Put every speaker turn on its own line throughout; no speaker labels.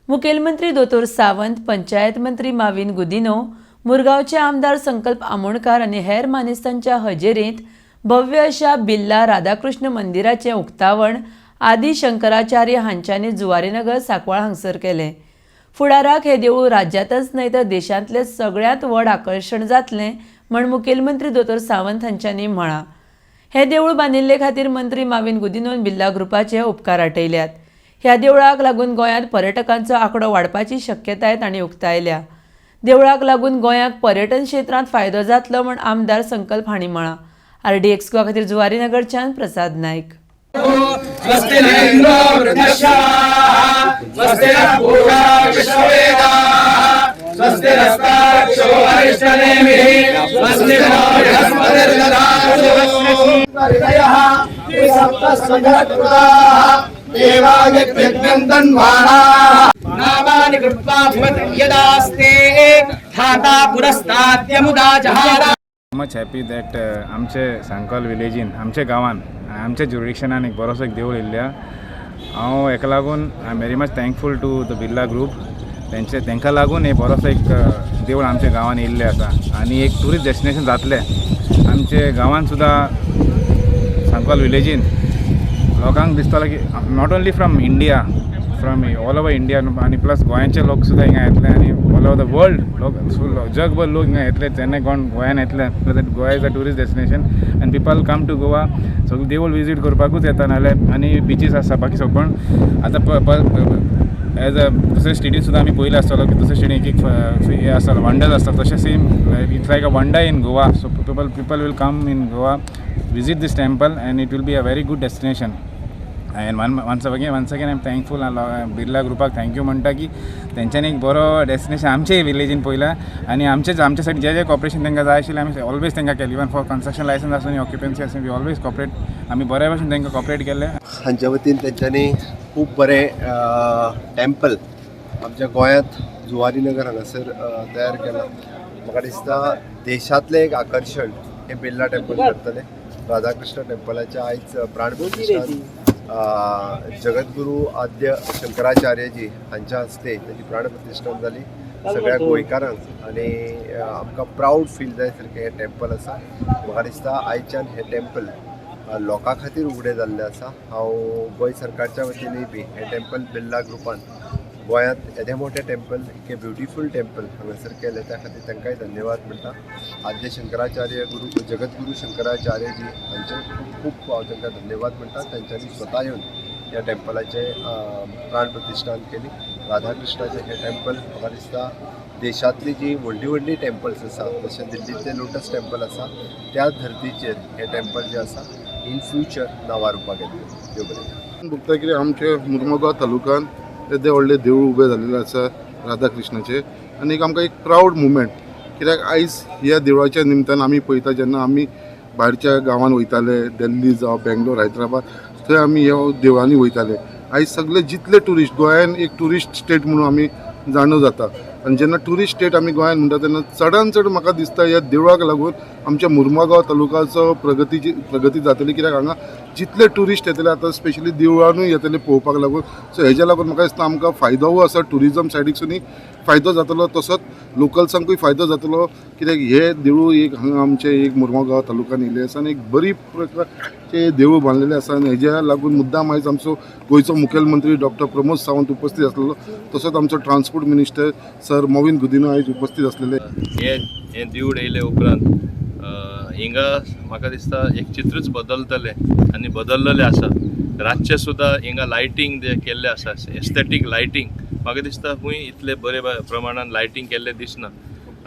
मुखेलमंत्री दोतोर सावंत, पंचायत मंत्री माविन गुदिनो, मुरगांवचे आमदार संकल्प आमोणकार आनी हेर मानेस्तांच्या हजेरेंत भव्य अशा बिर्ला राधाकृष्ण मंदिराचें उक्तावण आदी शंकराचार्य हांच्यांनी जुवारीनगर सांकवाळ हांगसर केलें. फुडाराक हें देवूळ राज्यांतच न्हय तर देशांतलें सगळ्यांत व्हड आकर्शण जातलें म्हण मुखेलमंत्री दोतोर सावंत हांच्यांनी म्हळां. हें देवूळ बांदिल्ले खातीर मंत्री माविन गुदिनोन बिर्ला ग्रुपाचे उपकार आटयल्यात. ह्या देवळाक लागून गोंयांत पर्यटकांचो आंकडो वाडपाची शक्यताय तांणी उक्तायल्या. देवळाक लागून गोंयाक पर्यटन क्षेत्रांत फायदो जातलो म्हण आमदार संकल्प हांणी म्हळां. आरडीएक्स गोवा खातीर जुवारी नगरच्यान प्रसाद नायक.
स्वस्ति न इन्द्रो वृद्धश्रवाः, स्वस्ति नः पूषा विश्ववेदाः, स्वस्ति नस्तार्क्ष्यो अरिष्टनेमिः, स्वस्ति नो बृहस्पतिर्दधातु. हृदयः त्रिसप्तसङ्घकृताः देवा यज्ञं तन्वानाः
नामानि कृत्वा भुवति यदास्ते धाता पुरस्ताद्यमुदा जहार.
मच हॅपी that आमचे सांकवाल विलेजीन, आमच्या गांवान, आमच्या ज्युरिडिक्शनान एक बरोसो एक देवूळ येयल्लें. हांव हेका लागून I am very much thankful to the Birla Group. तेंचे तांकां लागून हे बरोसो एक देवूळ आमच्या गांवान येयल्लें आसा आनी एक ट्युरिस्ट डेस्टिनेशन जातलें आमचे गांवान सुद्दां. सांकवाल विलेजीन लोकांक दिसतलो की not only from India, from all over India आनी प्लस गोंयचे लोक सुद्दां हिंगा येतले आनी ऑल ओवर the world लोक, जगभर लोक हिंगा येतले. जेन्ना कोण गोंयान येतले, Goa is a tourist destination and people come to Goa. सगळें देवूळ विजीट करपाकूच येता, नाल्यार आनी बिचीस आसा बाकी सगळें. पण आतां एज अ दुसऱ्या स्टेटीन सुद्दां आमी पयलें आसतलो की दुसऱ्या स्टेटीन एक एक हे आसता, वंडर्स आसता, तशें same like it's like a wonder in Goa. So people will come in Goa, visit this temple and it will be a very good destination. And once again I am thankful Birla ग्रुपाक. Thank you म्हणटा की तेंच्यांनी एक बरो destination आमचे विलेजीन पयला आनी आमचेच आमच्या सायड जे जे कॉपरेशन तांकां जाय आशिल्लें, आमी ऑलवेज तांकां केलें. इवन फॉर कन्स्ट्रक्शन लायसन्स आसूं, ऑक्युपन्सी आसूं, we always cooperate. आमी बऱ्या भशेन तांकां कॉपरेट केलें.
हांच्या वतीन तेंच्यांनी खूब बरें टेम्पल आमच्या गोंयांत जुवारी नगर हांगासर तयार केलां. म्हाका दिसता देशांतलें एक आकर्शण हें बिर्ला टेम्पल करतलें. राधाकृष्ण टेम्पलाचें आयज प्राणप्रतिश्ठान जगद्गुरू आद्य शंकराचार्यजी हांच्या हस्ते ताची प्राणप्रतिश्ठान जाली. सगळ्या गोंयकारांक आनी आमकां प्रावड फील जाय सारकें हें टेम्पल आसा. म्हाका दिसता आयच्यान हें टेम्पल लोकां खातीर उगडें जाल्लें आसा. हांव गोंय सरकारच्या वतीनूय बी हें टेम्पल बिर्ला ग्रुपान गोंयांत येदें मोठें टेम्पल, इतकें ब्युटिफूल टेम्पल हांगासर केलें, त्या खातीर तांकांय धन्यवाद म्हणटा. आद्य शंकराचार्य गुरू, जगद्गुरू शंकराचार्यजी हांचे खूब खूब हांव तांकां धन्यवाद म्हणटा. तांच्यांनी स्वता येवन ह्या टेम्पलाचें प्राण प्रतिश्ठान केली. राधाकृष्णाचें हें टेम्पल म्हाका दिसता देशांतली जी व्हडलीं व्हडलीं टेम्पल्स आसा, जशें दिल्लीचें लोटस टेम्पल आसा, त्या धर्तीचेर हें टेम्पल जें आसा इन फ्युचर नांवा रुपाक येतलें. देव बरें.
भोगता कितें, आमचे मुरमुगांव तालुक्यान येदें व्हडलें देवूळ उबें जाल्लें आसा राधा कृष्णाचें आनी एक आमकां एक प्रावड मुमेंट, कित्याक आयज ह्या देवळाच्या निमतान आमी पळयता, जेन्ना आमी भायरच्या गांवान वयताले, दिल्ली जावं बेंगलोर, हैदराबाद, थंय आमी ह्या देवळांनी वयताले. आयज सगळे जितले ट्युरिस्ट, गोंयान एक ट्युरिस्ट स्टेट म्हणून आमी जाणो जाता आनी जेन्ना ट्युरिस्ट स्टेट आमी गोंयान म्हणटा, तेन्ना चडान चड म्हाका दिसता ह्या देवळाक लागून आमच्या मुरमुगांव तालुकाचो प्रगतीची प्रगती जातली, कित्याक हांगा जितले ट्युरिस्ट येतले आतां, स्पेशली देवळानूय येतले पळोवपाक लागून. सो हेज्या लागून म्हाका दिसता आमकां फायदोय आसा, ट्युरिजम सायडीकसूनय फायदो जातलो, तसोच लोकल्सांकूय फायदो जातलो, कित्याक हे देवूळ एक हांगा आमचे एक मुरमुगांव तालुक्यान येयल्लें आसा आनी एक बरी प्रकारचे देवूळ बांदलेलें आसा. आनी हेज्या लागून मुद्दाम आयज आमचो गोंयचो मुखेलमंत्री डॉक्टर प्रमोद सावंत उपस्थित आसलेलो, तसोच आमचो ट्रान्सपोर्ट मिनिस्टर सर मोविन गुदिनो आयज उपस्थित आसलेले.
हे हें देवूळ येयले उपरांत हिंगा म्हाका दिसता एक चित्रच बदलतलें आनी बदललेलें आसा. रातचें सुद्दां हिंगा लायटींग जे केल्लें आसा, एस्थेटीक लायटींग, म्हाका दिसता खूंय इतले बरे प्रमाणान लायटींग केल्लें दिसना.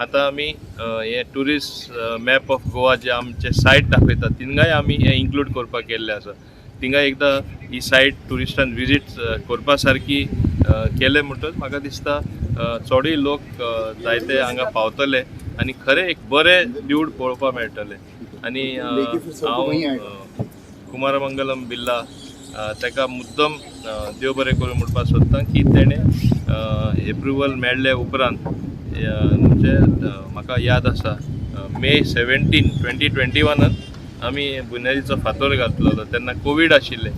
आतां आमी हे ट्युरिस्ट मॅप ऑफ गोवा जे आमचे सायट दाखयतात, थिंगाय आमी हें इन्क्लूड करपाक केल्लें आसा. थिंगा एकदां ही सायट ट्युरिस्टान विजीट करपा सारकी केलें म्हणटच म्हाका दिसता चडूय लोक जायते हांगा पावतले आनी खरें एक बरें देवूळ पळोवपाक मेळटलें. आनी हांव कुमारमंगलम बिर्ला ताका मुद्दम देव बरें करूं म्हणपाक सोदता की तेणें एप्रुवल मेळ्ळे उपरांत, म्हणजे म्हाका याद आसा, मे 17, 2021न आमी बुन्यादीचो फातोर घातलेलो. तेन्ना कोवीड आशिल्लें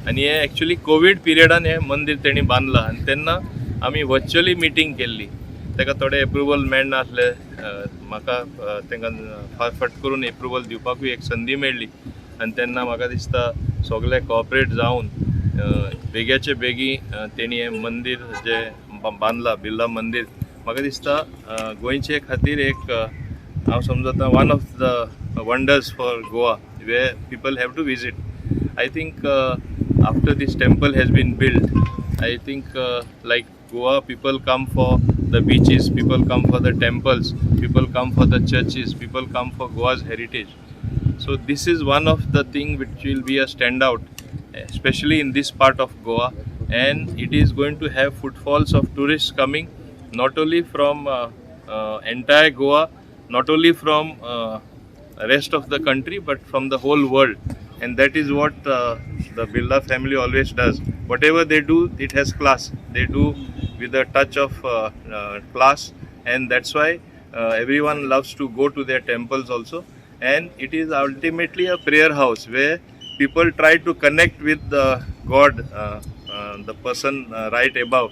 आनी हे एक्चुली कोवीड पिरियडान हें मंदीर तेणी बांदलां आनी तेन्ना आमी वर्च्युअली मिटींग केल्ली. ताका थोडे एप्रुवल मेळनासले. म्हाका तांकां फट करून एप्रुवल दिवपाकूय एक संदी मेळ्ळी आनी तेन्ना म्हाका दिसता सगळे कॉपरेट जावन बेग्याचे बेगी तेणी हें मंदीर जें बांदलां, बिर्ला मंदीर, म्हाका दिसता गोंयचे खातीर एक हांव समजता one of the wonders for Goa where people have to visit. I think after this temple has been built, I think like Goa people come for the beaches, people come for the temples, people come for the churches, people come for Goa's heritage. So this is one of the thing which will be a standout, especially in this part of Goa, and it is going to have footfalls of tourists coming not only from entire Goa, not only from rest of the country, but from the whole world. And that is what the Birla family always does. Whatever they do, it has class. They do with a touch of class, and that's why everyone loves to go to their temples also. And it is ultimately a prayer house where people try to connect with the God, the person right above.